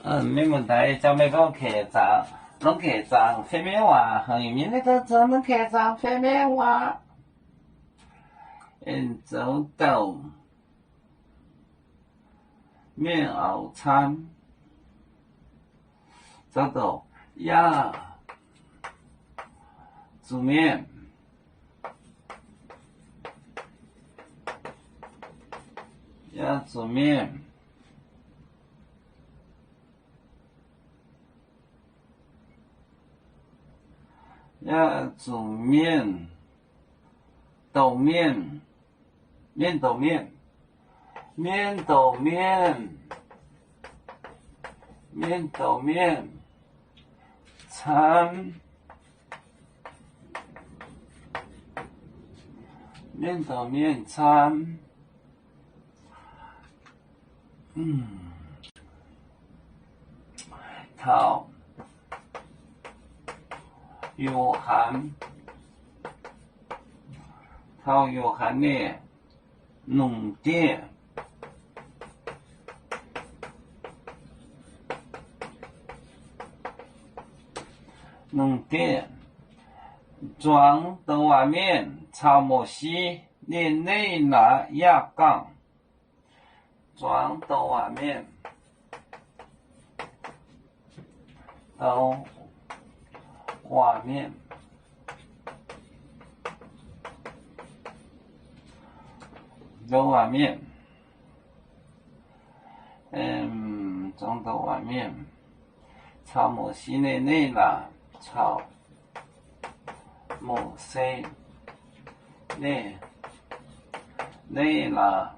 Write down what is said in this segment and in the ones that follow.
Mienh muoz-doic, jangx meih gorngv Keh Zaangc, longc Keh Zaangc fei mienv waac, hangx nyei mienh naaiv zoux longc Keh Zaangc fei mienv waac. Aengx zoux douc mienh auv camv. Zoux douc yaac zuqc mienh, yaac zuqc mienh, yaac zuqc mienh, douc mienh, mienh douc mienh, mienh douc mienh, mienh douc mienh camv, mienh douc mienh camv. Taux Yo^han, taux Yo^han ninh lungh diev, lungh diev zuangx douc waac mienh caux Mosi ninh leiz-latc yaac gangh. Zuangx douc waac mienh, douc waac mienh, douc waac mienh, zuangx douc waac mienh caux Mosi ninh leiz-latc, caux Mosi ninh leiz-latc,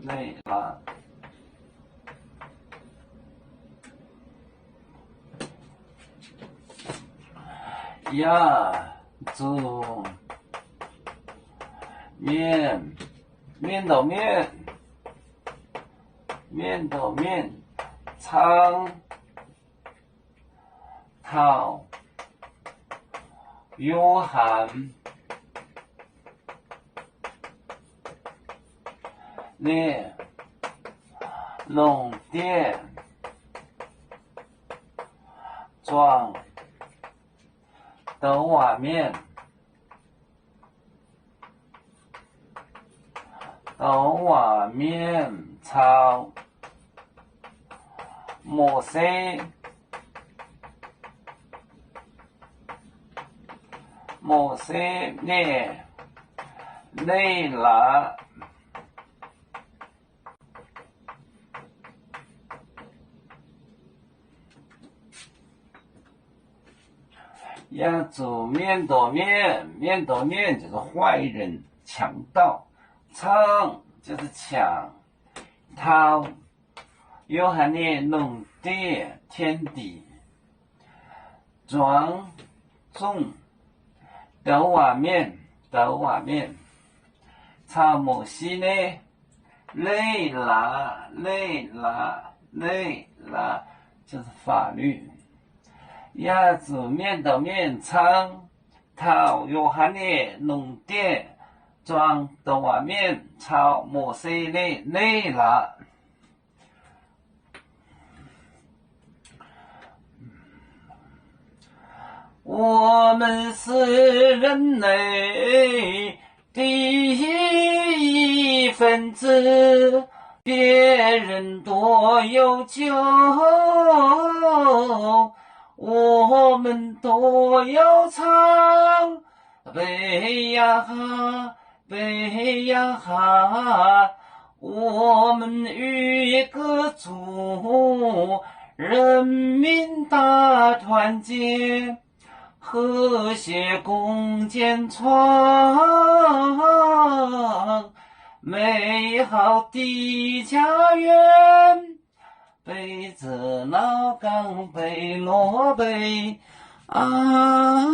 leiz-latc. Yaac zuqc mienh, mienh douc mienh, mienh douc mienh cang taux Yo^han ninh lungh diev zuangx douc waac mienh, douc waac mienh caux Mosi, Mosi ninh leiz-latc. Yaac zuqc mienh douc mienh, mienh douc mienh 就是坏人、强盗, cang 就是抢, taux Yo^han ninh lungh diev 天底 zuangx zungv douc waac mienh, douc waac mienh caux Mosi ninh leiz-latc, leiz-latc, leiz-latc, 就是法律. Yaac zuqc mienh douc mienh cang taux Yo^han ninh lungh diev zuangx douc waac mienh caux Mosi ninh leiz-latc. 我们是人类的一份子，别人多有酒，我们多有唱。 杯呀哈，杯呀哈，我们与歌祖，人民大团结，和谐共建创美好的家园。 杯子老港杯落杯啊，